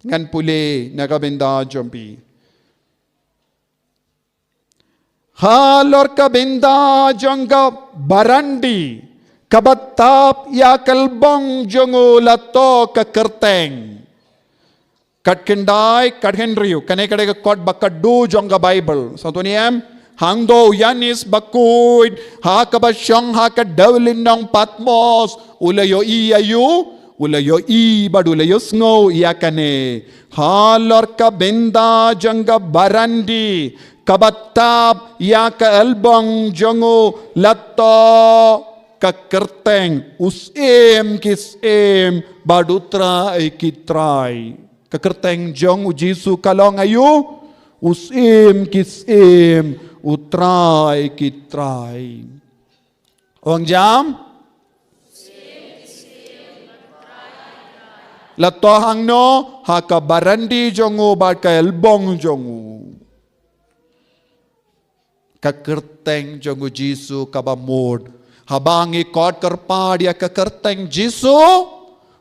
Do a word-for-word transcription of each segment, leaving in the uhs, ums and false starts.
Ngan pule na ka bynta jong phi. Halor ka bynta jong ka barandi kaba tap ïa ka lbong jong u la toh ka kyrteng. Kat khyndai, kat hynriew, kane ka dei ka kot ba khatduh jong ka Baibl. Sa to ni em, hangto u Yanis bakhuid ha kaba shong ha ka dewlynnong Patmos, u la ïohi ïa u, u la ïohi bad u la ïohsngew ïa kane. Halor ka bynta jong ka barandi kaba tap ïa ka lbong jong u la toh ka kyrteng u Syiem ki syiem bad u Trai ki trai. Ka kyrteng jong u Jisu ka long aïu? U Syiem ki syiem, u Trai ki trai. Ong jam? La toh hangno? Ha ka barandi jong u bad ka lbong jong u. Ka kyrteng jong u Jisu kaba mut. Haba ngi khot kyrpad ïa ka kyrteng Jisu,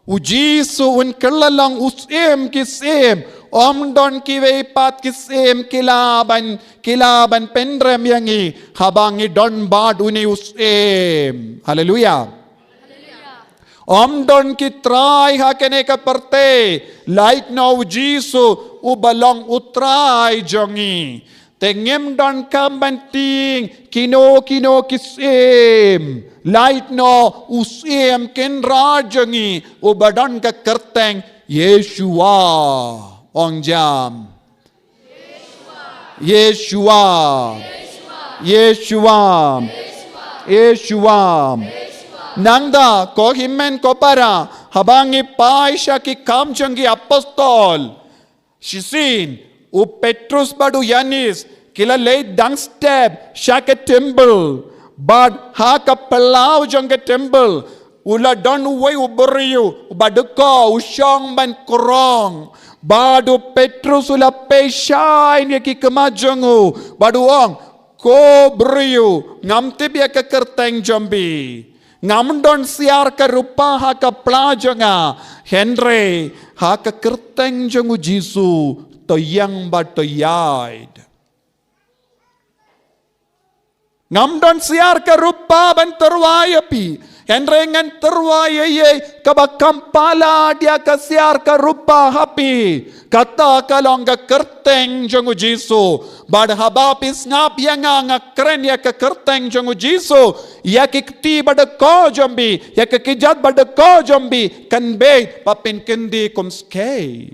u Jisu un kylla long u Syiem ki syiem. Ym don kiwei pat ki syiem ki lah ban, ki lah ban pynrem ïa ngi haba ngi don bad une u Syiem. Haleluia. Ym don ki trai ha kane ka pyrthei lait na u Jisu uba long u Trai jong ngi. Te ngim donkam ban tieng kino kino ki syiem, lait noh u Syiem Kynrad jong ngi uba don ka kyrteng Yeshua. Ong jam? Yeshua. Yeshua. Yeshua. Nangta ko hynmen ko para, haba ngi peit sha ki Kam jong ki Apostol, shisien u Petrus bad u Yanis ki la leit dang step sha ka temple, bad ha ka phyllaw jong ka temple u la don uwei u briew uba dkoh, u shong ban krong. Bad u Petrus u la peit shai ïa ki khmat jong u bad u ong, ko briew, ngam tip ïa ka kyrteng jong phi. Ngam don syiar ka rupa ha ka pla jong nga, hynrei ha ka kyrteng jong u Jisu to ïeng bad to ïaid. Ngam don syiar ka rupa ban tyrwa ïa phi, hynrei ngan tyrwa ïa ei kaba kham palat ïa ka syiar ka rupa ha phi. Kata ka long ka kyrteng jong u Jisu. Bad haba phi sngap ïa nga nga kren ïa ka kyrteng jong u Jisu, ïa ki kti ba dkoh jong phi, ïa ki kjat ba dkoh jong phi kan beit ba phin kyntiew kumskei.